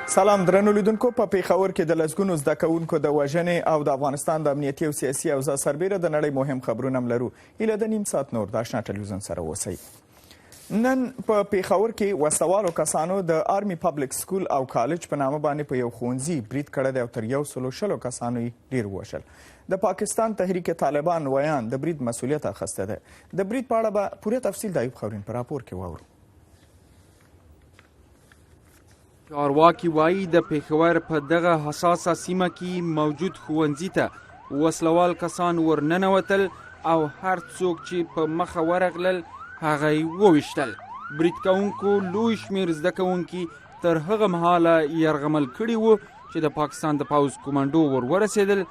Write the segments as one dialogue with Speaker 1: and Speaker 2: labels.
Speaker 1: سلام درنو لیدونکو، په پېښور کې د لسګونو زده کوونکو د وژنې او د افغانستان د امنیتي او سیاسي اوضاع سربېره د نړۍ مهم خبرونه هم لرو. هیله ده نیم ساعت نور د آشنا ټلویزیون سره اوسئ. نن په پېښور کې وسلوالو کسانو د آرمي پبلک سکول او کالج په نامه باندې په یو ښوونځي برید کړی دی او تر 120 کسانو یې ډېر ووژل. د پاکستان تحریک طالبان ویاند د برید مسولیت اخیستی دی. د برید په اړه به پوره تفصیل د ایوب خورین په راپور کې واورو.
Speaker 2: چارواکي وایي د پېښور په دغه حساسه سیمه کې موجود ښوونځي ته وسلوال کسان ورننوتل او هر څوک چې په مخه ورغلل هغه یې وویشتل. برید کوونکو لوی شمېر زده کوونکي تر هغه مهاله یرغمل کړي وو چې د پاکستان د پوځ کومانډو ور ورسېدل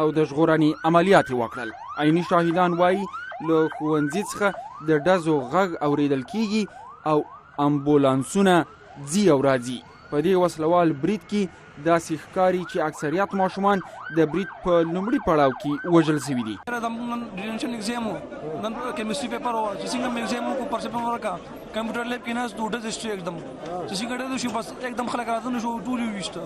Speaker 2: او د ژغورنې عملیات یې وکړل. عیني شاهدان وایي له ښوونځي څخه د ډزو غږ اورېدل کیږي او امبولانسونه ځي او راځي. په دې وسلوال برید کې داسې ښکاري چې اکثریت ماشومان د برید په لومړي پړاو کې وژل شوي دي.
Speaker 3: نن ډیټینشن ایگزام وو، نن کیمستري پیپر وو، چې څنګه مې ایگزام وکړو پرسه پیپر ورکا کمپیوټر لیب کې ناست وو، ډزې شوې एकदम، چې څنګه ډزې شو بس एकदम خلک راځنه شو، ټول یې وویشته.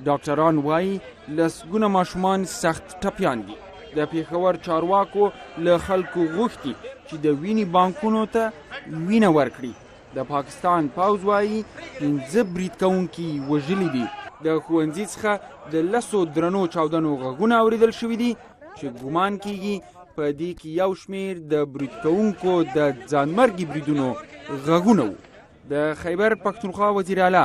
Speaker 2: ډاکټران وایي لسګونه ماشومان سخت ټپیان دي. د پېښور چارواکو له خلکو غوښتي چې د وینې بانکونو ته وینه ورکړي. د پاکستان پوځ وایي 5 برید کوونکي وژلي دي. د ښوونځي څخه د 10 درنو چاودنو غږونه اورېدل شوي دي چې ګمان کیږي په دې کې یو شمېر د برید کوونکو د ځانمرګي بریدونو غږونه وو. د خیبر پښتونخوا وزیر اعلی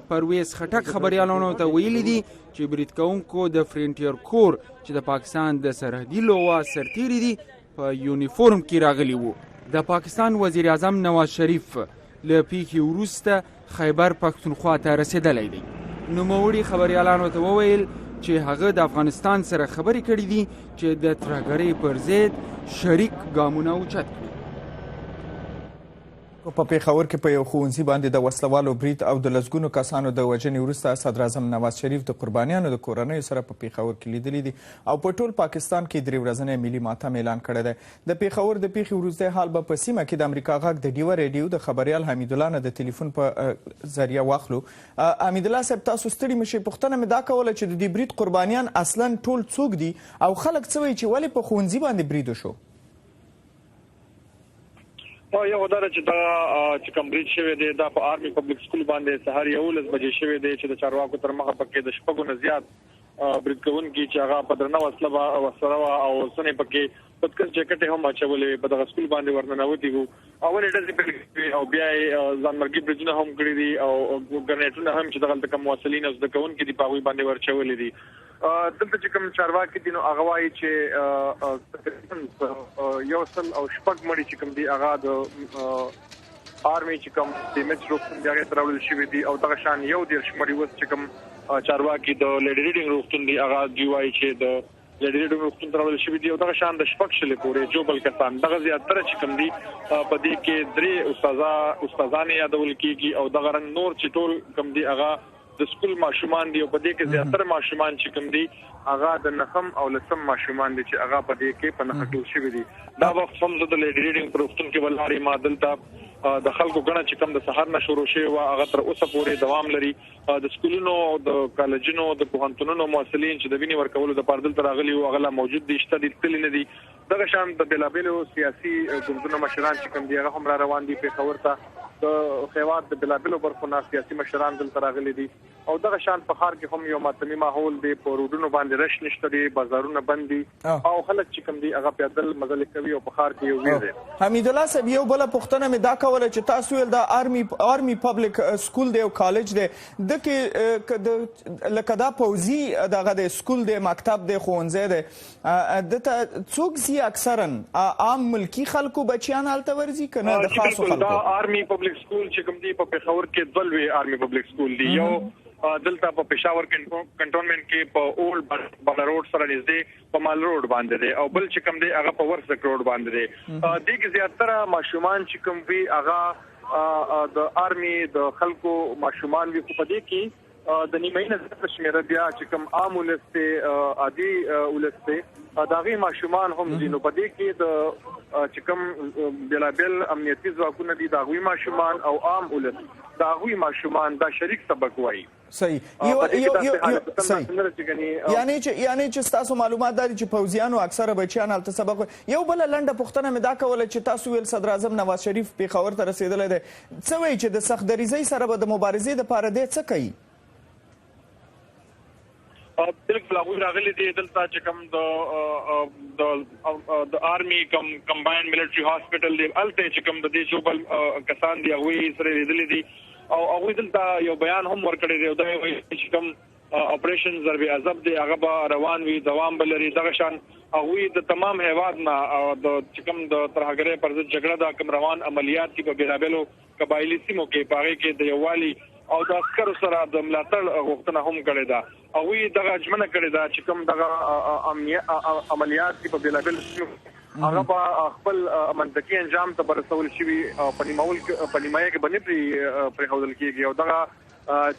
Speaker 2: پرویز خټک خبریالانو ته ویلي دي چې برید کوونکو د فرنټیر کور چې د پاکستان د سرحدي لوا سرتیري دي په یونیفورم کې راغلي وو. د پاکستان وزیر اعظم نواز شریف له پیښې وروسته خیبر پښتونخوا ته رسېدلی دی. نوموړي خبریالانو ته وویل چې هغه د افغانستان سره خبرې کړې دي چې د ترهګرۍ پر ضد شریک ګامونه اوچت کړي.
Speaker 1: په پېښور کې په یو ښوونځي باندې د وسلوالو برید او د لسګونو کسانو د وژنې وروسته صدراعظم نواز شریف د قربانیانو د کورنیو سره په پېښور کې لیدلي دي او په ټول پاکستان کې 3 ورځنی ملي ماتم اعلان کړی دی. د پېښور د پېښې وروستی حال به په سیمه کې د امریکا غږ د ډیوه ریډیو د خبریال حمیدالله نه د تلیفون په ذریعه واخلو. حمیدالله صاحب، تاسو ستړي مشئ. پوښتنه مې دا کوله چې د دې برید قربانیان اصلا ټول څوک دي او خلک څه وایي چې ولې په ښوونځي باندې برید وشو؟
Speaker 4: یو دا چې دا چې کوم برید شوی دی دا په آرمي پبلک سکول باندې سهار 11 بجې شوی دی چې د چارواکو تر مخه پکې د 6 نه زیات برید کوونکي چې هغه په درنه وسله وسره او سنې پکې خودکش جیکټ هم اچولې په دغه سکول باندې ورننوتي وو. اولې ډزې پیل کړې او بیا یې ځانمرګي بریدونه هم کړي دي او ګرنیټونه هم چې دغلته کوم محصلین او زده کوونکي دي په هغوی باندې ورچولي دي. دلته چې کوم چارواکي دي نو هغه وایي چې تقریباً 106 مړي چې کوم دي هغه د آرمي چې کوم ډیمیج روغتون دی هغې ته راوړل شوي دي او دغه شان 31 مړي اوس چې کوم چارواکي د لیډي ریډینګ روغتون دی هغه دوی وایي چې د لیډي ریډینګ روغتون ته راوړل شوي دي او دغه شان د 26 پورې ژوبل کسان دغه زیاتره چې کوم دي په دې کې 3 استادان یادول کیږي او دغه رنګ نور چې ټول کوم دي هغه د سکول ماشومان دي او په دې کې زیاتره ماشومان چې کوم دي هغه د 9 او 10 ماشومان دي چې هغه په دې کې په نښه کړل شوي دي. دا وخت هم زه د لیډي ریډینګ په روغتون کې ولاړ یم. دلته د خلکو ګڼه چې کوم د سهار نه شروع شوې وه هغه تر اوسه پورې دوام لري. د سکولونو، د کالجونو، د پوهنتونونو محصلین چې د وینې ورکولو دپاره دلته راغلي وو هغه لا موجود دي، شته دي، تللي نه دي. دغه شان د بېلابېلو سیاسي ګوندونو مشران چې کوم دي هغه هم را روان دي پېښور ته. د هېواد د بېلابېلو برخو نه سیاسي مشران دلته راغلي دي او دغه شان په ښار کې هم یو ماتمي ماحول دی. په روډونو باندې رش نشته دی، بازارونه بند دي او خلک چې کوم دي هغه پیادل مزل کوي او په ښار کې یو ویر دی.
Speaker 1: حمیدالله صاحب، یو بله پوښتنه مې دا کوله چې تاسو ویل دا آرمي پبلک سکول دی او کالج دی، ده کې لکه دا پوځي دغه دی، سکول دی، مکتب دی، ښوونځی دی، ده ته څوک ځي؟ اکثرا عام ملکي خلکو بچیان هلته ورځي که نه د خاصو خلکو؟
Speaker 4: دا آرمي پبلک سکول چې کوم دی په پېښور کې دوه لوی آرمي پبلک سکول دی. یو دلته په پېښور کنټونمنټ کې په اولډ بالا روډ سره نږدې په مال روډ باندې دی او بل چې کوم دی هغه په ورسک روډ باندې دی. دې کې زیاتره ماشومان چې کوم وي هغه د آرمي د خلکو ماشومان وي، خو په دې کې د نیمایي نه زیاته شمېره بیا چې کوم عام ولس دی، عادي ولس دی، د هغې ماشومان هم دي. نو په دې کې د چې کوم بېلابېل امنیتي ځواکونه دي د هغوی ماشومان او عام ولس د هغوی ماشومان دا شریک سبق وایي.
Speaker 1: صحیح یو یو یو صحیح یعنی چې یعنی چې تاسو معلومات دا دي چې پوځیانو اکثره بچیان هلته سبق یو بل لنډه پوښتنه مې دا کوله چې تاسو ویل صدر اعظم نواز شریف پیښور ته رسیدلی دی، څه وایي چې د سخت دریځۍ سره به د مبارزې دپاره دی څه کوي؟
Speaker 4: بالکل هغوی راغلي دي دلته چې کوم د د د آرمي کوم کمباین ملټري هاسپټل دی، هلته چې کوم د دې ژوبل کسان دي هغوی سره لیدلي دي او هغوی دلته یو بیان هم ورکړی دی او دا وایي چې کوم اپریشن ضرب عضب دی هغه به روان وي، دوام به لري. دغه شان هغوی د تمام هیواد نه د چې کوم د ترهګرۍ پر ضد جګړه ده، کوم روان عملیات دي په بېلابېلو قبایلي سیمو کې، په هغې کې د یووالي او د عسکرو سره د ملاتړ غوښتنه هم کړې ده. هغوی دغه ژمنه کړې ده چې کوم دغه عملیات دي په بېلابېلو سیمو هغه به خپل منطقي انجام ته برسول شي، په نیمول په نیمایي کې به نه پرېښودل کېږي او دغه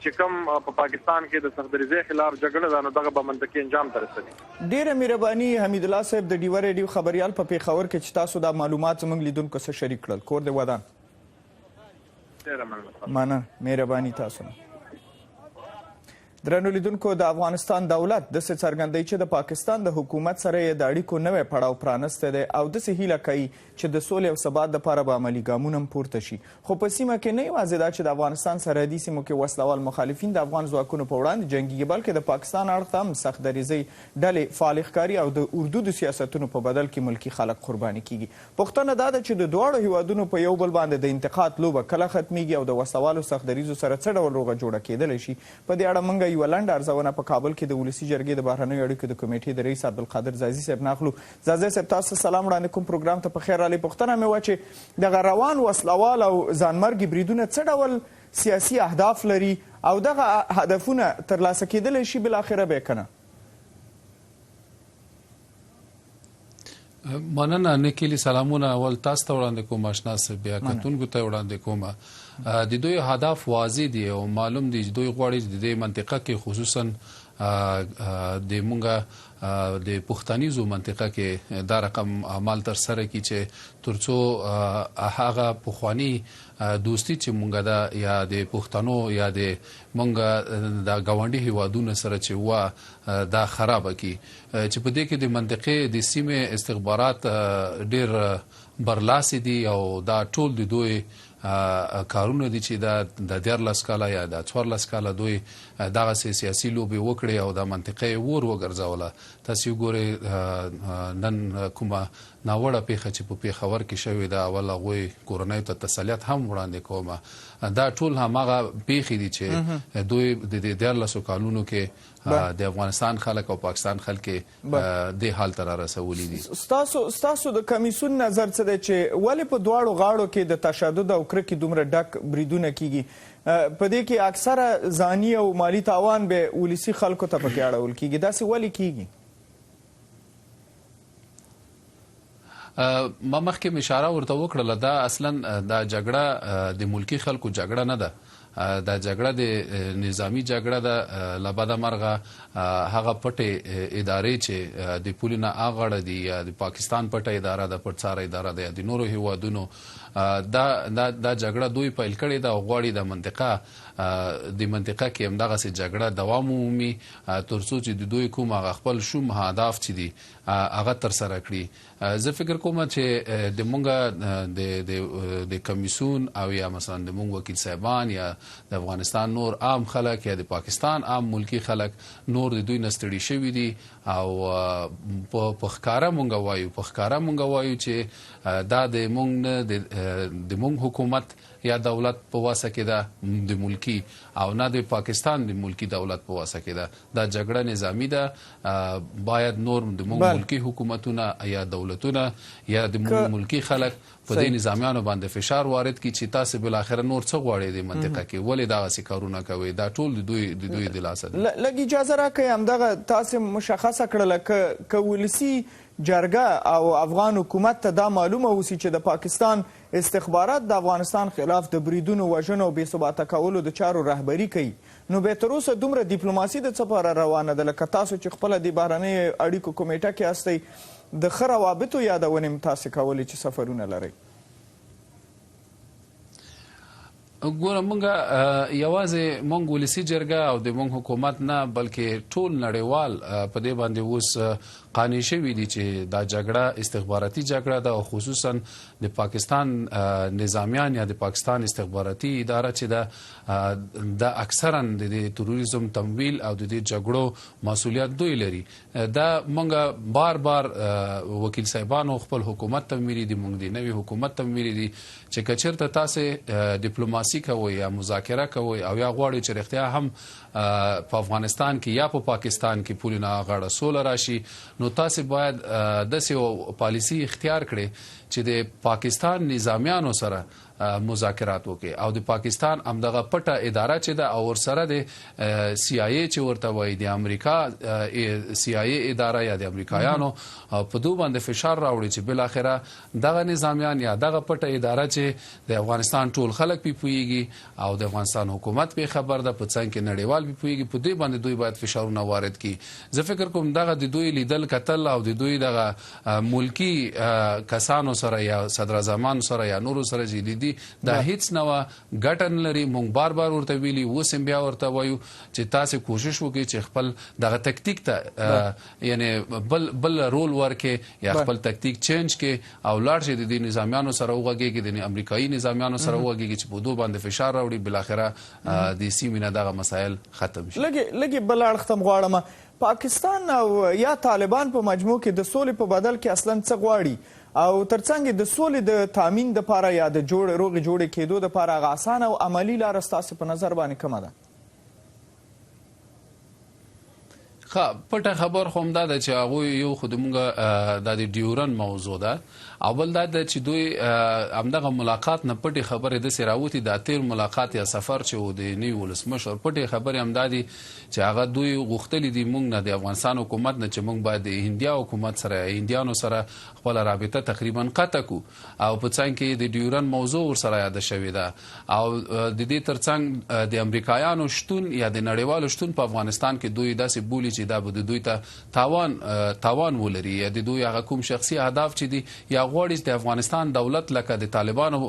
Speaker 4: چې کوم په پاکستان کې د سخت دریځۍ خلاف جګړه ده نو دغه به منطقي انجام ته رسوي.
Speaker 1: ډیره مهرباني حمید الله صاحب د ډیوه ریډیو خبریال په پیښور کې چې تاسو دا معلومات زموږ لیدونکو سره شریک کړل. کور دې ودان.
Speaker 4: ډیره مننه.
Speaker 1: مننه، مهرباني تاسو نه. درنو لیدونکو، د افغانستان دولت داسې څرګندوي چې د پاکستان د حکومت سره یې د اړیکو نوی پړاو پرانستی دی او داسې هیله کوي چې د سولې او ثبات دپاره به عملي ګامونه هم پورته شي. خو په سیمه کې نه یوازې دا چې د افغانستان سرحدي سیمو کې وسلوال مخالفین د افغان ځواکونو په وړاندې جنګیږي، بلکې د پاکستان اړخ ته هم سخت دریځۍ ډلې فعالې ښکاري او د اردو د سیاستونو په بدل کې ملکي خلک قرباني کیږي. پوښتنه دا ده چې د دواړو هیوادونو په یو بل باندې د انتقاد لوبه کله ختمیږي او د وسلوالو سخت دریځو سره څه ډول روغه جوړه کیدلی شي؟ په دې اړه موږ یوه لنډه ارزونه په کابل کې د ولسي جرګې د بهرنیو اړیکو د کمېټې د رئیس عبدالقادر ځاځي صاحب نه اخلو. ځاځی صاحب، تاسو ته سلام وړاندې کوم، پروګرام ته په خیر راغلئ. پوښتنه مې وه چې دغه روان وسلوال او ځانمرګي بریدونه څه ډول سیاسي اهداف لري او دغه هدفونه ترلاسه کېدلی شي بالاخره به که نه؟
Speaker 5: مننه نکیلی، سلامونه اول تاسو ته وړاندې کوم، آشنا صاحب، بیا کتونکو ته وړاندې کوم. د دوی هدف واضح دی او معلوم دی چې دوی غواړي چې د دې منطقه کې خصوصا د مونږه د پښتنیزو منطقه کې دا رقم اعمال تر سره کړي چې ترڅو هغه پخوانی دوستي چې مونږه ده یا د پښتنو یا د مونږه د ګاونډي هیوادونو سره چې وه دا خرابه کړي، چې په دې کې د منطقې د سیمې استخبارات ډیر برلاسي دي او دا ټول د دوی کارونه دي چې دا د 14 کاله یا د 14 کاله دوی دغسې سیاسي لوبې وکړې او دا منطقه یې ور وګرځوله. تاسې وګورئ نن کومه ناوړه پیښه چې په پیښور کې شوې ده، اول هغوی کورنیو ته تسلیت هم وړاندې کوم. دا ټول هماغه پیښې دي چې دوی د دې 14 کالونو کې د افغانستان خلک او پاکستان خلک دې حال ته را رسولي دي.
Speaker 1: ستاسو د کمیسیون نظر څه دی چې ولې په دواړو غاړو کې د تشدد او کرکې دومره ډک بریدونه کیږي؟ په دې کې اکثره ځاني او مالي تاوان به ولسي خلکو ته پکې اړول کیږي، داسې ولې کیږي؟
Speaker 5: ما مخکې اشاره ورته وکړله، دا اصلا دا جګړه د ملکي خلکو جګړه نه ده، دا جګړه د نظامی جګړه ده. له بده مرغه هغه پټې ادارې چې د پولې نه اغاړه دي یا د پاکستان پټه اداره ده، پټ څاره اداره ده یا د نورو هیوادونو، دا دا دا جګړه دوی پیل کړې ده او غواړي د منطقه د منطقه کې همدغسې جګړه دوام ومومي ترڅو چې د دوی کوم هغه خپل شوم اهداف چې دي هغه ترسره کړي. زه فکر کوم چې د مونږ د د کمیسیون او یا مثلا د مونږ وکیل صاحبان یا د افغانستان نور عام خلک یا د پاکستان عام ملکی خلک نور د دوی نه ستړي شوي دي او په ښکاره مونږ وایو، په ښکاره مونږ وایو چې دا د مونږ نه د مونږ حکومت یا دولت په واسه کې ده د ملکی او نه د پاکستان د ملکی دولت په واسه کې ده. دا جګړه نظامی ده، باید نور د مونږ ملکی حکومتونه یا دولتونه یا د مونږ ملکی خلک په دې نظامیانو باندې فشار وارد کړي چې تاسې بالاخره نور څه غواړئ دې منطقه کې، ولې دغسې کارونه کوئ؟ دا ټول د دوی د دوی د لاسه دي.
Speaker 1: لږ اجازه راکړئ، همدغه تاسې مشخصه کړله که ولسي جرګه او افغان حکومت ته دا معلومه اوسي چې د پاکستان استخبارات د افغانستان خلاف د بریدونو، وژنو او بې ثباته کولو د چارو رهبري کوي، نو به تر اوسه دومره دیپلوماسي د څه لپاره روانه ده؟ لکه تاسو چې خپله د بهرنیو اړیکو کمېټه کې یاستئ، د ښه روابطو یادونې هم تاسې کولې چې سفرونه لرئ.
Speaker 5: ګوره، مونږ یوازې مونږ ولسی جرګه او د مونږ حکومت نه، بلکې ټول نړیوال په دې باندې اوس قانع شوي دي چې دا جګړه استخباراتي جګړه ده، او خصوصا د پاکستان نظامیان یا د پاکستان استخباراتي اداره چې ده، دا اکثرا د دې تروریزم تمویل او د دې جګړو مسولیت دوی لري. دا مونږ بار بار وکیل صاحبانو خپل حکومت ته ویلي دي، مونږ د نوي حکومت ته ویلي دي چې که چېرته تاسې دیپلوماسي کوئ یا مذاکره کوئ او یا غواړئ چې رښتیا هم په افغانستان کې یا په پاکستان کې پولې نه غاړه سوله راشي، نو تاسې باید داسې یو پالیسي اختیار کړئ چې د پاکستان نظامیانو سره مذاکرات وکړي، او د پاکستان همدغه پټه اداره چې ده او ورسره د سي آی ای چې ورته وایي، د امریکا سي آی ای اداره یا د امریکایانو، په دوی باندې فشار راوړي چې بالاخره دغه نظامیان یا دغه پټه اداره چې د افغانستان ټول خلک پې پوهیږي او د افغانستان حکومت پې خبر ده، په څنګ کې نړیوال پې پوهیږي، په دوی باندې دوی باید فشارونه وارد کړي. زه فکر کوم دغه د دوی لیدل کتل او د دوی دغه ملکی کسانو سره یا صدراعظمانو سره یا نورو سره چې لیدي، دا هیڅ نوه ګټه نه لري. مونږ بار بار ورته ویلي، اوس هم بیا ورته وایو چې تاسې کوشش وکړئ چې خپل دغه تکتیک ته یعنی بل رول ورکړئ یا خپل تکتیک چینج کړئ او لاړ شئ د دې نظامیانو سره وغږېږئ، د امریکایي نظامیانو سره وغږېږئ چې په دوی باندې فشار راوړي، بالاخره د سیمې نه دغه مسایل ختم شي.
Speaker 1: لږې بل اړخ ته هم غواړم، پاکستان او یا طالبان په مجموع کې د سولې په بدل کې اصلا څه غواړي، او ترڅنګ د سولې د تامین دپاره یا د روغې جوړې کېدو دپاره هغه اسانه او عملي لاره ستاسې په نظر باندې کومه ده؟
Speaker 5: ښه، پټه خبر خو همدا ده چې هغوی یو خو د موږ دا د ډیورن موضوع ده، او بل دا ده چې دوی همدغه ملاقات نه پټې خبرې داسې راوتي، دا تېر ملاقات یا سفر چې و د نوي ولسمشر، پټې خبرې همدا دي چې هغه دوی غوښتلي دي موږ نه، د افغانستان حکومت نه، چې موږ باید د هندیا حکومت سره یا هندیانو سره خپله رابطه تقریبا قطع کړو، او په څنګ کې د ډیورن موضوع ورسره یاده شوې ده، او د دې ترڅنګ د امریکایانو شتون یا د نړیوالو شتون په افغانستان کې دوی داسې بولي چې دا به د دوی ته تاوان ولري، یا د دوی هغه کوم شخصي اهداف چې دي، یا غواړي چې د افغانستان دولت لکه د طالبانو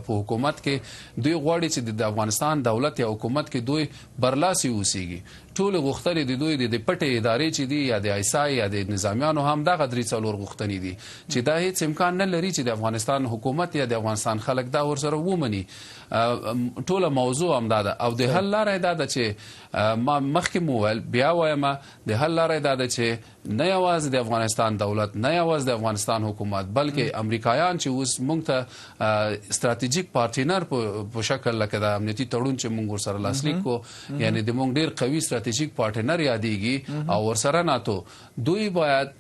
Speaker 5: په حکومت کې دوی غواړي چې د افغانستان دولت یا حکومت کې دوی برلاسي اوسیږي. ټول غوښتنې د دوی د پټې ادارې چې دي یا د آی اس آی یا د نظامیانو هم دغه درې څلور غوښتنې دي چې دا هیڅ امکان نه لري چې د افغانستان حکومت یا د افغانستان خلک دا ورسره ومني. ټوله موضوع همدا ده، او د حل لاره یې دا ده چې ما مخکې مو وویل بیا وایم، د حل لاره یې دا ده چې نه یوازې د افغانستان دولت، نه یوازې د افغانستان حکومت، بلکې امریکایان چې اوس موږ ته ستراتیژیک پارټنر په شکل لکه د امنیتي تړون چې موږ ورسره لاسلیک کړو، یعنی د موږ ډیر قوي ستراتیژیک پارټنر یادېږي، او ورسره ناتو، دوی باید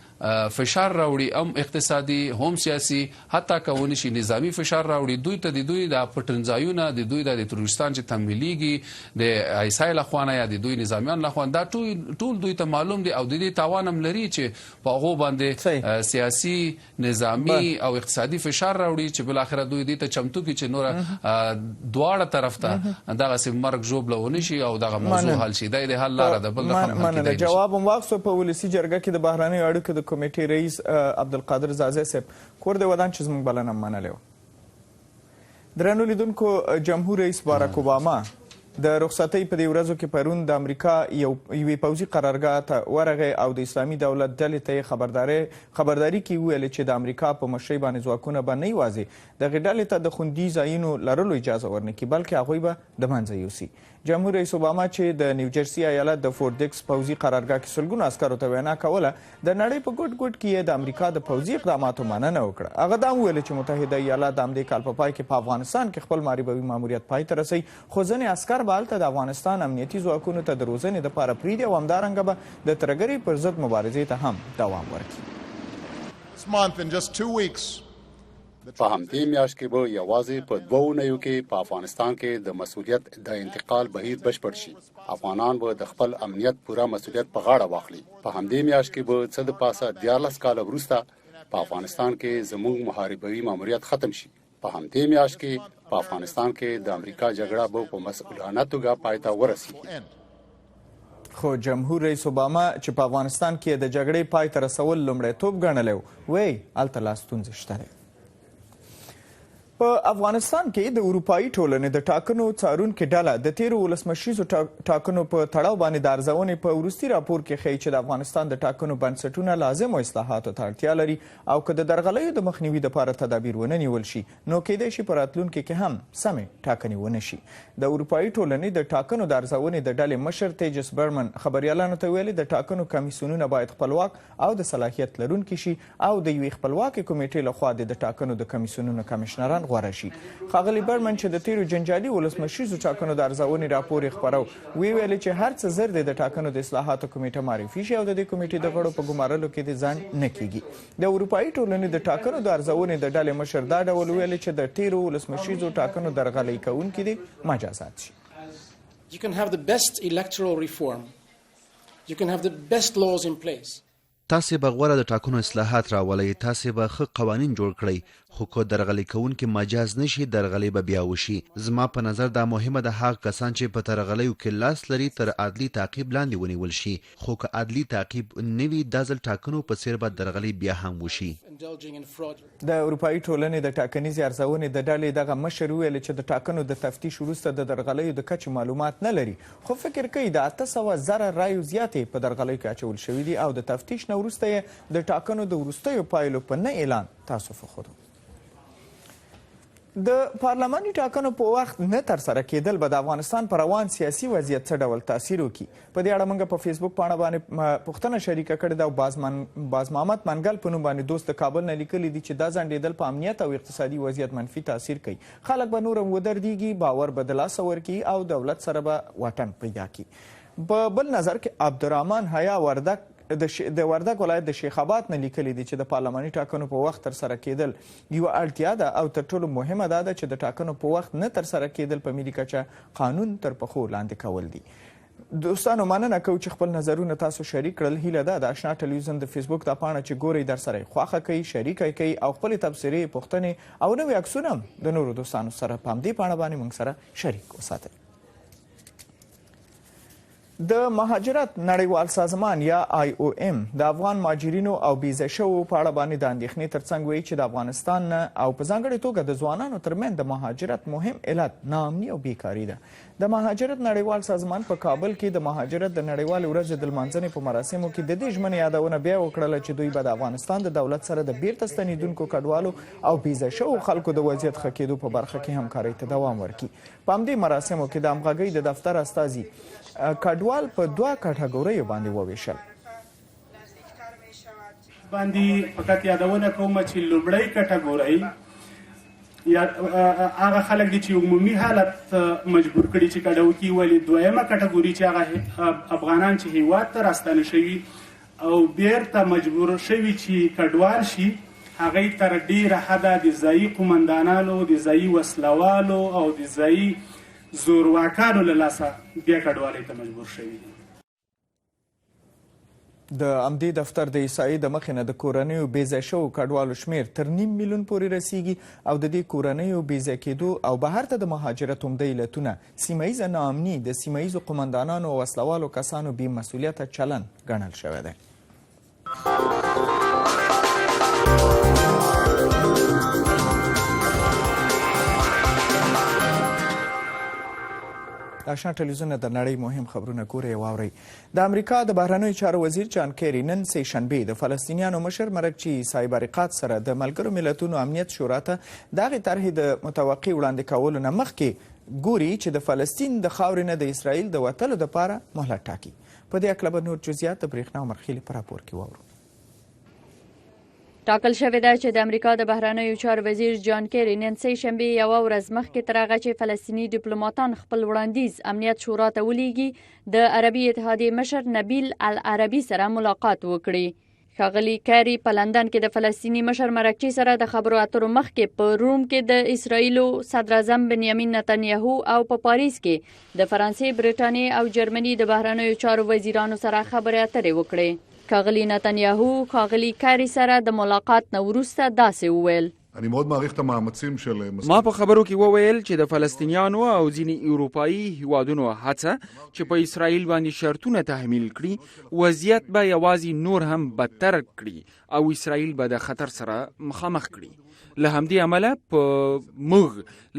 Speaker 5: فشار راوړي، هم اقتصادي هم سیاسي، حتی که ونه شي نظامی فشار راوړي. دوی ته د دوی د پټنځایونه، د دوی د تروریستان چې تمویلیږي د آی اس آی له خوا نه یا د دوی نظامیان له خوا نه، دا ټول دوی ته معلوم دي، او د دې تاوان هم لري چې په هغو باندې سیاسي، نظامی او اقتصادي فشار راوړي چې بالاخره دوی دې ته چمتو کړي چې نوره دواړه طرف ته دغسې مرګ ژوبله ونه شي او دغه موضوع حل شي. دا یې د حل لاره ده، بل رقم حل کېدای نه شي.
Speaker 1: جواب هم واخیستو. په ولسي جرګه کې د بهرنیو اړیکو د کمیټې رئیس عبدالقادر ځاځی صاحب، کور دی ودان چې زموږ بلنه منلې وه. درنو لیدونکو، جمهور رئیس باراک اوباما د رخصتۍ په دې ورځو کې پرون د امریکا یوې پوځي قرارګاه ته ورغی او د اسلامي دولت ډلې ته یې خبرداري کې وویل چې د امریکا په مشرۍ باندې ځواکونه به نه یوازې دغې ډلې ته د خوندي ځایونو لرلو اجازه ورنکړي، بلکې هغوی به د منځه یوسي. جمهور رئیس اوباما چې د نیوجرسي ایالت د فورت ډیکس پوځي قرارګاه کې سلګونو عسکرو ته وینا کوله، د نړۍ په ګوټ ګوټ کې یې د امریکا د پوځي اقداماتو مننه وکړه. هغه دا هم وویل چې متحده ایالات د همدې کال په پای کې په افغانستان کې خپل محاربوي ماموریت پای ته رسوي، خو ځینې عسکر به هلته د افغانستان امنیتي ځواکونو ته د روزنې دپاره پرېږدي او همدارنګه به د ترهګرۍ پر ضد مبارزې ته هم دوام ورکړي.
Speaker 6: This month, in just 2 weeks,
Speaker 7: په همدې میاشت کې به یوازې په دوو اونیو کې په افغانستان کې د مسؤلیت د انتقال بهیر بشپړ شي. افغانان به د خپل امنیت پوره مسؤلیت په غاړه واخلي. په همدې میاشت کې به څه د پاسه 13 کاله وروسته په افغانستان کې زموږ محاربوي ماموریت ختم شي. په همدې میاشت کې په افغانستان کې د امریکا جګړه به په مسؤلانه توګه پای ته ورسیږي.
Speaker 1: خو جمهور رئیس اوباما چې په افغانستان کې د جګړې پای ته رسول لومړیتوب ګڼلی و، وایي هلته لا ستونزې شته دی. په افغانستان کې د اروپايي ټولنې د ټاکنو څارونکې ډله د تېرو ولسمشریزو ټاکنو په تړاو باندې د ارزونې په وروستي راپور کې ښيي چې د افغانستان د ټاکنو بنسټونه لازمو اصلاحاتو ته اړتیا لري او که د درغلیو د مخنیوي لپاره تدابیر ونه نیول شي نو کېدای شي په راتلونکي کې هم سمې ټاکنې ونه شي. د اروپايي ټولنې د ټاکنو د ارزونې د ډلې مشر تیجس برمن خبریالانو ته ویلي، د ټاکنو کمیسیونونه باید خپلواک او د صلاحیت لرونکي شي او د یوې خپلواکې کمېټې له خوا دې د ټاکنو د کمیسیونونو کمشنران غوره شي. ښاغلي برمن چې د تېرو جنجالي ولسمشریزو ټاکنو د ارزونې راپور یې خپرو، ویې ویل چې هر څه زر دې د ټاکنو د اصلاحاتو کمېټه معرفي شي او د دې کمېټې د غړو په ګمارلو کې دې ځنډ نه کېږي. د اروپايي ټولنې د ټاکنو د ارزونې د ډلې مشر دا ډول وویل چې د تېرو ولسمشریزو ټاکنو درغلۍ کوونکي دې مجازات شي.
Speaker 8: You can have the best electoral reform. You can have the best laws in place.
Speaker 9: تاسې به غوره د ټاکنو اصلاحات راولئ، تاسې به ښه قوانین جوړ کړئ، خو که درغلي کوونکي مجاز نه شي، درغلۍ به بیا وشي. زما په نظر دا مهمه ده هغه کسان چې په ترغلیو کې لاس لري تر عدلي تعقیب لاندې ونیول شي، خو که عدلي تعقیب نه وي دا ځل ټاکنو په څېر به درغلۍ بیا هم وشي.
Speaker 1: د اروپايي ټولنې د ټاکنیزې ارزونې د ډلې دغه مشر وویل چې د ټاکنو د تفتیش وروسته د درغلیو د کچې معلومات نه لري، خو فکر کوي د 800 زره رایو زیاتې په درغلیو کې اچول شوې دي او د تفتیش نه وروسته یې د ټاکنو د وروستیو پایلو په نه اعلان تاسف وښود. د پارلماني ټاکنو په وخت نه ترسره کېدل به د افغانستان په روان سیاسي وضعیت څه ډول تاثیر وکړي؟ په دې اړه موږ په فیسبوک پاڼه باندې پوښتنه شریکه کړې ده او باز محمد منګل په نوم باندې دوست د کابل نه لیکلي دي چې دا ځنډېدل په امنیت او اقتصادي وضعیت منفي تاثیر کوي. خلک به نور هم ودردیږي، باور به د لاسه ورکړي او دولت سره به واټن پیدا کړي. په بل نظر کې عبدالرحمن حیا وردک د وردګ ولایت د شیخ آباد نه لیکلي دي چې د پارلماني ټاکنو په وخت ترسره کېدل یوه اړتیا ده او تر ټولو مهمه دا ده چې د ټاکنو په وخت نه ترسره کېدل په ملي کچه قانون تر پښو لاندې کول دي. دوستانو مننه کوو چې خپل نظرونه تاسو شریک کړل. هیله ده د آشنا ټلویزیون د فیسبوک دا پاڼه چې ګورئ درسره یې خوښه کړئ، شریکه یې کړئ او خپلې تبصرې، پوښتنې او نوي عکسونه هم د نورو دوستانو سره په همدې پاڼه باندې موږ سره شریک وساتئ. د مهاجرت نړیوال سازمان یا آی او ام د افغان مهاجرینو او بې ځای شوو په اړه باندې د اندېښنې ترڅنګ وایي چې د افغانستان نه او په ځانګړې توګه د ځوانانو ترمنځ د مهاجرت مهم علت ناامني او بیکاري ده. د مهاجرت نړیوال سازمان په کابل کې د مهاجرت د نړیوالې ورځې د لمانځنې په مراسمو کې د دې ژمنې یادونه بیا وکړله چې دوی به د افغانستان د دولت سره د بیرته ستنیدونکو کډوالو او بې ځای شوو خلکو د وضعیت ښه کېدو په برخه کې همکارۍ ته دوام ورکړي. په همدې مراسمو کې د همغږۍ د دفتر استازي کډوال په دوه کټګوریو باندې وویشل.
Speaker 10: باندې فقط یادونه کوم چې لومړۍ کټګورۍ یا هغه خلک دي چې عمومي حالت مجبور کړي چې کډه وکړي، ولې دویمه کټګوري چې هغه افغانان چې هیواد ته راستانه شوي او بیرته مجبور شوي چې کډوال شي، هغوی تر ډیره حده د ځایي قومندانانو، د ځایي وسلوالو او د ځایي زورواکانو له لاسه بیا کډوالۍ ته مجبور شوي دي.
Speaker 1: د همدې دفتر د احصایې د مخې نه د کورنیو بې ځای شوو کډوالو شمېر تر نیم میلیون پورې رسیږي او د دې کورنیو بې ځای کېدو او بهر ته د مهاجرت عمده علتونه سیمه ییزه ناامني، د سیمه ییزو قومندانانو او وسلهوالو کسانو بې مسؤلیته چلند ګڼل شوی دی. د آشنا ټلویزیون د نړۍ مهم خبرونه ګورئ او واورئ. د امریکا د بهرنیو چارو وزیر جان کیري نن سه شنبه د فلسطینیانو مشر مرکچي صاحب عریقات سره د ملګرو ملتونو امنیت شورا ته د هغې طرحې د متوقع وړاندې کولو نه مخکې ګوري چې د فلسطین د خاورې نه د اسرائیل د وتلو دپاره مهلت ټاکي. په دې هکله به نور جزئیات د برېښنا عمرخېلې په راپور کې واورو.
Speaker 11: ټاکل شوې ده چې د امریکا د بهرنیو چارو وزیر جان کیري نن سه شنبه یوه ورځ مخکې تر هغه چې فلسطیني ډیپلوماټان خپل وړاندیز امنیت شورا ته ولیږي د عربي اتحادیې مشر نبیل العربي سره ملاقات وکړي. ښاغلي کیري په لندن کې د فلسطیني مشر مرکچي سره د خبرو اترو مخکې په روم کې د اسراییلو صدراعظم بنیامین نتنیاهو او په پاریس کې د فرانسې، برېټانیې او جرمني د بهرنیو چارو وزیرانو سره خبرې اترې وکړې. ښاغلي نتنیاهو ښاغلي کیري سره د ملاقات نه وروسته داسې وویل.
Speaker 2: ما په خبرو کې وویل چې د فلسطینیانو او ځینې اروپایي هیوادونو هڅه چې په اسرائیل باندې شرطونه تحمیل کړي، وضعیت به یوازې نور هم بدتر کړي او اسرائیل به د خطر سره مخامخ کړي. له همدې امله په موږ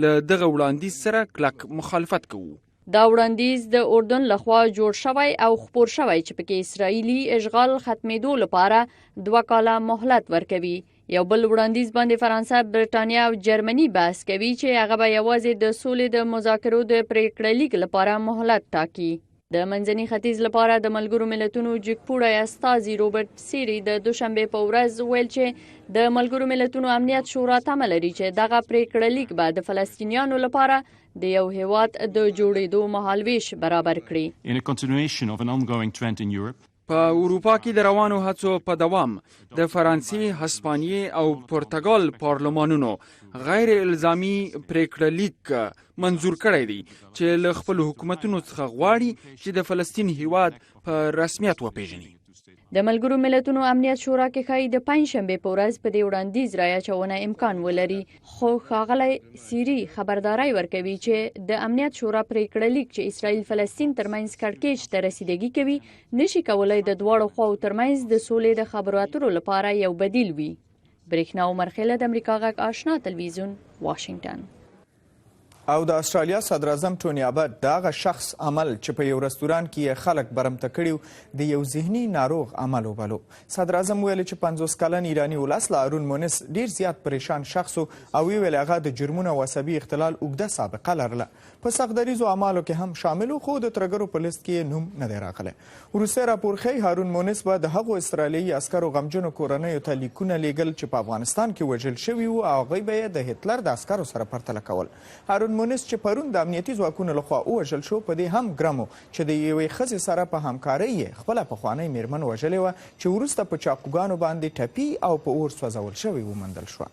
Speaker 2: له دغه وړاندیز سره کلک مخالفت کوو.
Speaker 11: دا وړاندیز د اردن لخوا جوړ شوی او خپور شوی چې پکې اسرایلی اشغال ختمېدو لپاره 2 کاله مهلت ورکوي. یو بل وړاندیز باندې فرانسه، برټانیا او جرمني بحث کوي چې هغه به یوازې د سولې د مذاکرو د پرېکړه لیک لپاره مهلت ټاکي. د منځني ختیځ لپاره د ملګرو ملتونو جګپوړی استازي روبرت سیري د دوشنبې په ورځ وویل چې د ملګرو ملتونو امنیت شورا تمه لري چې دغه پرېکړه لیک به د فلسطینیانو لپاره د یو هیواد د جوړېدو مهالوېش برابر کړي.
Speaker 2: په اروپا کې د روانو هڅو په دوام د فرانسې، هسپانیې او پرتګال پارلمانونو غیر الزامي پریکړه لیک منظور کړی دی چې له خپلو حکومتونو څخه غواړي چې د فلسطین هیواد په رسمیت وپیژني.
Speaker 11: د ملګرو ملتونو امنیت شورا کې ښایي د پنجشنبې په ورځ په دې وړاندیز رایه اچونه امکان ولري، خو ښاغلی سیري خبرداری ورکوي چې د امنیت شورا پریکړه لیک چې اسرائیل فلسطین ترمنځ کړکېچ ته رسیدګي کوي، نشي کولای د دواړو خواو ترمنځ د سولې د خبرو اترو لپاره یو بدیل وي. برېښنا عمرخېله، د امریکا غږ آشنا تلویزیون، واشنګټن.
Speaker 1: او د اسټرالیا صدراعظم ټوني ابټ د هغه شخص عمل چې په یو رستوران کې یې خلک برمته کړي د یو ذهني ناروغ عمل وبلو. صدراعظم ویل چې 50 کلن ایراني ولس له هارون مونس ډیر زیات پریشان شخص و او ویل هغه د جرمونو او عصبي اختلال اوږده سابقه لرله، په سخت دریځو اعمالو کې هم شامل و، خو د ترګرو په لیست کې یې نوم نه دی راغلی. وروستی راپور ښيي هارون مونس به د هغو استرالیایي عسکرو غمجنو کورنیو ته لیکونه لیږل چې په افغانستان کې وژل شوي وو او هغوی به یې د هتلر د عسکرو سره پرتله کول. هارون مونس چې پرون د امنیتي ځواکونو لخوا ووژل شو، په دې هم ګرم و چې د یوې ښځې سره په همکارۍ یې خپله پخوانۍ میرمن وژلې وه چې وروسته په چاقوګانو باندې ټپي او په اور سوځول شوې وموندل شوه.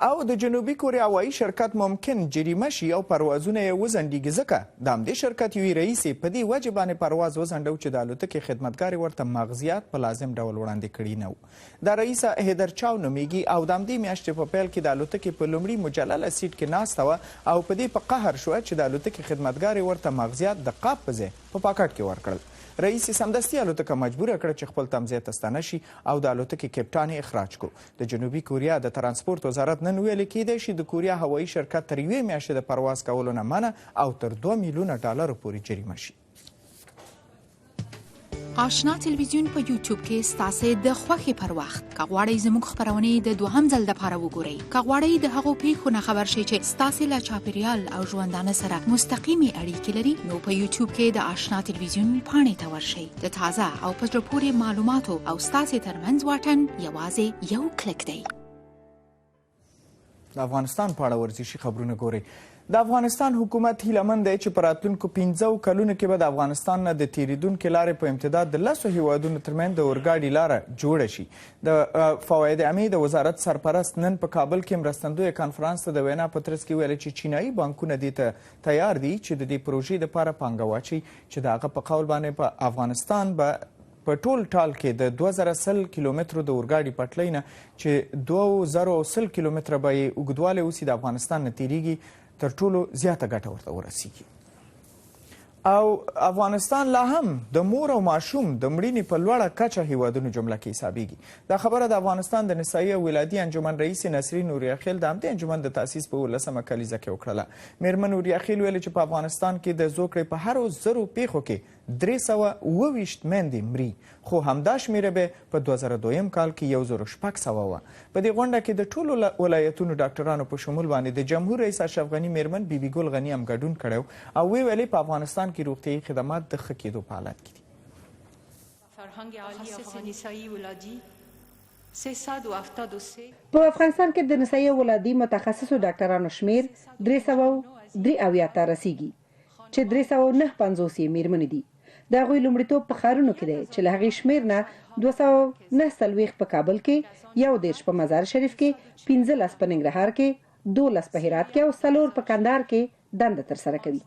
Speaker 1: او د جنوبي کوریا هوایي شرکت ممکن جریمه شي او پروازونه یې وځنډیږي، ځکه د همدې شرکت یوې رئیسې په دې وجې باندې پرواز وځنډو چې د الوتکې خدمتګارې ورته مغزیات په لازم ډول وړاندې کړي نه وو. دا رئیسه هیدر چاو نومیږي او د همدې میاشتې په پیل کې د الوتکې په لومړي مجلله سیټ کې ناسته وه او په دې په قهر شوه چې د الوتکې خدمتګارې ورته مغزیات د قاب په ځای په پاکټ کې ورکړل. رئیسې سمدستي الوتکه مجبوره کړه چې خپل تمځای ته ستنه شي او د الوتکې کپټان یې اخراج کړو. د جنوبي کوریا د ترانسپورت وزارت نن ویلي کیدای شي د کوریا هوایي شرکت تر یوې میاشتې د پرواز کولو نه منع او تر 2 میلیونه ډالرو پورې جریمه شي.
Speaker 12: آشنا تلویزیون په یوټیوب کې ستاسو د خوښې پر وخت که غواړئ زموږ خبرونه د دوهم ځل لپاره وګورئ، که غواړئ د هغو پیښو نه خبر شئ چې ستاسو له چاپیریال او ژوندانه سره مستقیمې اړیکې لري، نو په یوټیوب کې د آشنا تلویزیون پاڼې ته ورشئ. د تازه او په زړه پورې معلوماتو او ستاسو ترمنځ واټن یوازې یو کلیک دی.
Speaker 1: د افغانستان په اړه ورزشي خبرونه ګورئ. د افغانستان حکومت هیله مند دی چې په راتلونکو 5 کلونو کې به د افغانستان نه د تیریدونکې لارې په امتداد د 10 هیوادونو ترمنځ د اورګاډي لاره جوړه شي. د فواید عامې د وزارت سرپرست نن په کابل کې مرستندوی کانفرانس ته د وینا په ترڅ کې ویل چې چینایي بانکونه دې ته تیار دي چې د دې پروژې لپاره پانګه واچوي چې د هغه په قول باندې په افغانستان به په ټول ټال کې د 2100 کیلومترو د اورګاډي پټلۍ نه چې 2100 کیلومتره به یې اوږدوالی اوسي د افغانستان نه تیریږي تر ټولو زیاته ګټه ورته ورسیږي. او افغانستان لا هم د مور او ماشوم د مړینې په لوړه کچه هیوادونو جمله کې حسابیږي. دا خبره د افغانستان د نسایي او ولادي انجمن رئیس نسرین اوریاخیل د همدې انجمن د تاسیس په 19مه کلیزه کې وکړله. میرمن اوریاخیل ویل چې په افغانستان کې د زوکړې په هرو 1000 پیښو کې 327 میندې مري، خو همدا شمیره به په 2002 کال کې 1600 وه. په دې غونډه کې د ټولو ولایتونو ډاکټرانو په شمول باندې د جمهور رئیس اشرف غني میرمن بي بي ګل غني هم ګډون کړی او ویې ویلې په افغانستان کې روغتیایي خدمات د ښه کېدو په حالت کې دي.
Speaker 13: په افغانستان کې د نسایي او ولادي متخصصو ډاکټرانو شمېر 373 ته رسیږي چې 359 یې میرمنې دي. د هغوی لومړیتوب په ښارونو کې دی چې له هغې شمېر نه 249 په کابل کې، 31 په مزار شریف کې، 15 په ننګرهار کې، 12 په هرات کې او 4 په کندهار کې دنده ترسره کوي.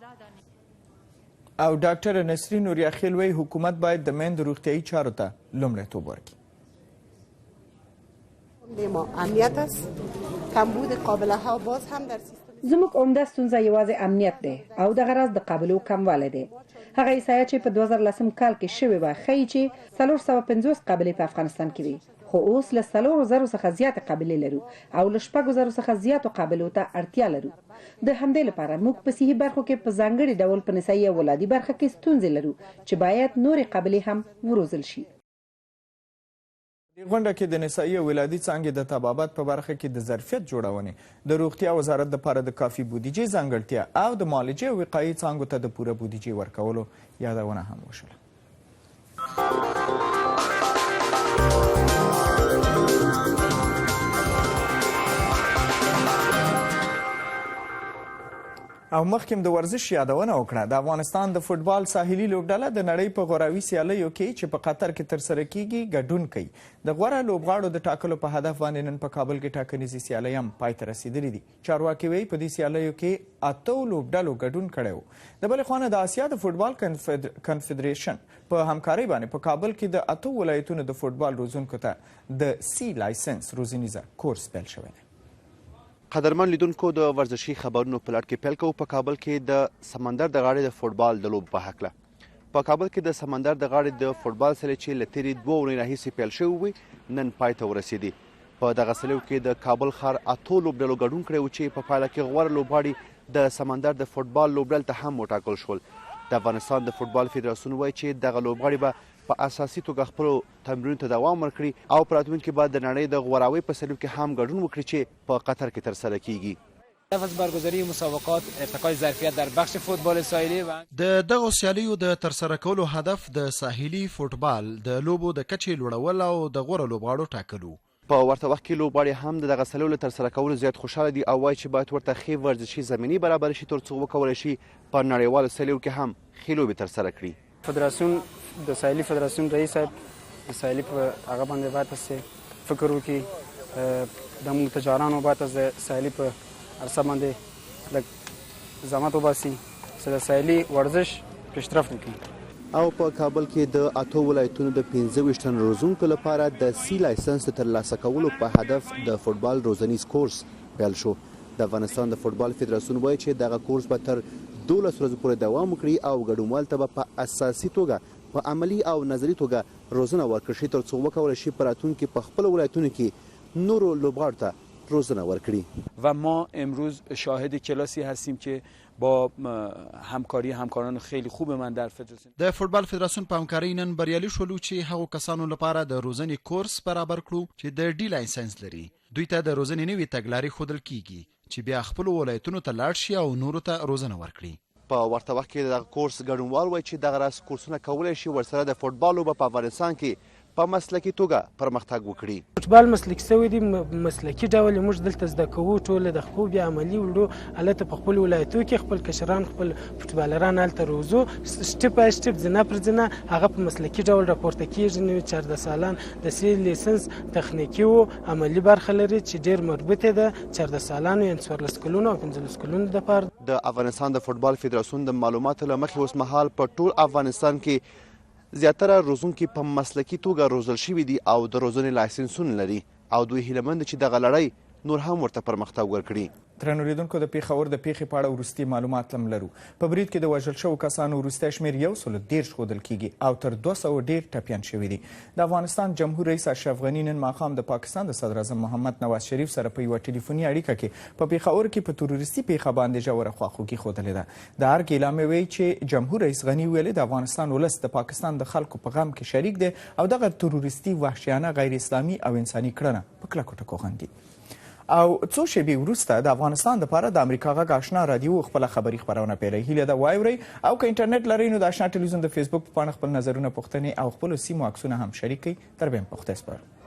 Speaker 1: او ډاکټر نسرین اوریاخیل وایي حکومت باید د میندو روغتیایي چارو ته لومړیتوب ورکړي.
Speaker 14: ما امنیت است کمبود قابله ها باز هم در سیستم
Speaker 13: زموږ عمده ستونزه یوازې امنیت دی او دغه راز د قابلو کموالی دی. هغه احصایه چې په 2010 کال کې شوې وه ښيي چې 450 قابلې په افغانستان کې وې، خو اوس له څلورو زرو څخه زیاتې قابلې لرو او له شپږو زرو څخه زیاتو قابلو ته اړتیا لرو. د همدې لپاره موږ په صحي برخو کې په ځانګړي ډول په نسايي او ولادي برخه کې ستونزې لرو چې باید نورې قابلې هم وروزل شي.
Speaker 1: دې غونډه کې د نسايي او ولادي څانګې د طبابت په برخه کې د ظرفیت جوړونې، د روغتیا وزارت لپاره د کافي بودیجې ځانګړتیا او د معالجې او وقایې څانګو ته د پوره بودیجې ورکولو یادونه هم وشوله. او مخکې د ورزش یادونه وکړه. د افغانستان د فوټبال ساحلي لوبډله د نړۍ په غوراوي سیالیو کې چې په قطر کې ترسره کیږي ګډون کوي. د غوره لوبغاړو د ټاکلو په هدف باندې نن په کابل کې ټاکنیزې سیالۍ هم پای ته رسیدلې دي. چارواکي وایي په دې سیالیو کې اتو لوبډلو ګډون کړی و. د بلې خوا نه د اسیا د فوټبال کنفدریشن په همکارۍ باندې په کابل کې د اتو ولایتونو د فوټبال روزونکو ته د سي لایسنس روزنیزه کورس پیل شوی دی.
Speaker 9: قدرمن لیدونکو د ورزشي خبرونو په لړ کې پیل کوو په کابل کې د سمندر د غاړې د فوټبال د لوبو په هکله. په کابل کې د سمندر د غاړې د فوټبال سیالۍ چې له تېرې دوو اونۍ راهیسې پیل شوې وې نن پای ته ورسېدې. په دغه سیالیو کې د کابل ښار اتو لوبډلو ګډون کړی و چې په پایله کې غوره لوبغاړي د سمندر د فوټبال لوبډل ته هم وټاکل شول. د افغانستان د فوټبال فدراسیون وایي چې دغه لوبغاړي به په اساسي توګه خپلو تمرینونو ته دوام ورکړي او په راتلونکي به د نړۍ د غوراوي په سیالیو کې هم ګډون وکړي چې په قطر کې ترسره کیږي.
Speaker 15: هدف از برگزاری مسابقات ارتقای ظرفیت در بخش فوتبال ساحلی و.
Speaker 16: د دغو سیالیو د ترسره کولو هدف د ساحلي فوټبال د لوبو د کچې لوړول او د غوره لوبغاړو ټاکل وو.
Speaker 9: په ورته وخت کې لوبغاړي هم د دغه سیالیو له ترسره کولو زیات خوشحاله دي او وايي چې باید ورته ښې ورزشي زمینې برابرې شي ترڅو وکولای شي په نړیوالو سیالیو کې هم ښې لوبې ترسره کړي.
Speaker 17: فدراسیون د ساحلي فدراسیون رئیس صاحب د ساحلي په هغه باندې باید هسې فکر وکړي، د موږ تجارانو باید د ساحلي په عرصه باندې لږ زحمت وباسي چې د ساحلي ورزش پیشرفت وکړي.
Speaker 9: او په کابل کې د اتو ولایتونو د 25 تنو روزونکو لپاره د سي لایسنس د ترلاسه کولو په هدف د فوټبال روزنیز کورس پیل شو. د افغانستان د فوټبال فدراسیون وایي چې دغه کورس به تر 12 ورځو پورې دوام وکړي او ګډونوال ته به په اساسي توګه په عملي او نظري توګه روزنه ورکړل شي ترڅو وکولای شي په راتلونکي په خپلو ولایتونو کې نورو لوبغاړو ته روزنه ورکړي.
Speaker 15: و ما امروز شاهد کلاسی هستیم که با همکاری همکاران خیلی خوب من در فدراسیون.
Speaker 16: د فوټبال فدراسیون په همکارۍ نن بریالي شولو چې هغو کسانو لپاره د روزنې کورس برابر کړو چې د ډي لایسنس لري. دوی ته د روزنې نوې تګلارې ښودل کېږي چې بیا خپلو ولایتونو ته لاړ شي او نورو ته روزنه ورکړي.
Speaker 9: په ورته وخت کې د دغه کورس ګډونوال وایي چې دغه راز کورسونه کولای شي ورسره د فوټبال لوبه په افغانستان کې په مسلکي توګه پرمختګ وکړي.
Speaker 18: فوټبال مسلکي شوی دی، مسلکي ډول یې موږ دلته زده کوو، ټوله د خپو بیا عملي وړو، هلته په خپلو ولایتو کې خپل کشران خپل فوټبالران هلته روزو، سټپ بای سټپ زینه پر زینه هغه په مسلکي ډول راپورته کېږي. نوي 14 سالان د سي لیسنس تخنیکي او عملي برخه لري چې ډېر مربوط ده 14 سالانو یعنې 14 کلونو او 15 کلونو دپاره.
Speaker 9: د افغانستان د فوټبال فدراسیون د معلوماتو له مخې اوس مهال په ټول افغانستان کې زیاتره روزونکي په مسلکي توګه روزل شوي دي او د روزنې لایسنسونه لري او دوی هیله مند دي چې دغه لړۍ نور هم ورته پرمختګ ورکړي.
Speaker 1: درنو لیدونکو د پېښور د پېښې په اړه وروستي معلومات هم لرو. په برید کې د وژل شوو کسانو وروستی شمېر 130 ښودل کېږي او تر 200 ډېر ټپیان شوي دي. د افغانستان جمهور رئیس اشرف غني نن ماښام د پاکستان د صدراعظم محمد نواز شریف سره په یوه ټلیفوني اړیکه کې په پېښور کې په تروریستي پېښه باندې ژوره خواخوږي ښودلې ده. د ارګ اعلامیه وایي چې جمهور رئیس غني ویلي د افغانستان ولس د پاکستان د خلکو په غم کې شریک دی او دغه تروریستي وحشیانه غیر اسلامي او انساني کړنه په کلکو ټکو غندي. او څو شیبې وروسته د افغانستان لپاره د امریکا غږ آشنا رادیو خپله خبري خپرونه پیلوي. هیله ده وایورئ او که انټرنیټ لرئ نو د آشنا ټلویزیون د فیسبوک په پاڼه خپل نظرونه، پوښتنې او خپلو سیمو عکسونه هم شریک کړئ. تر بیا مو په خدای سپارو.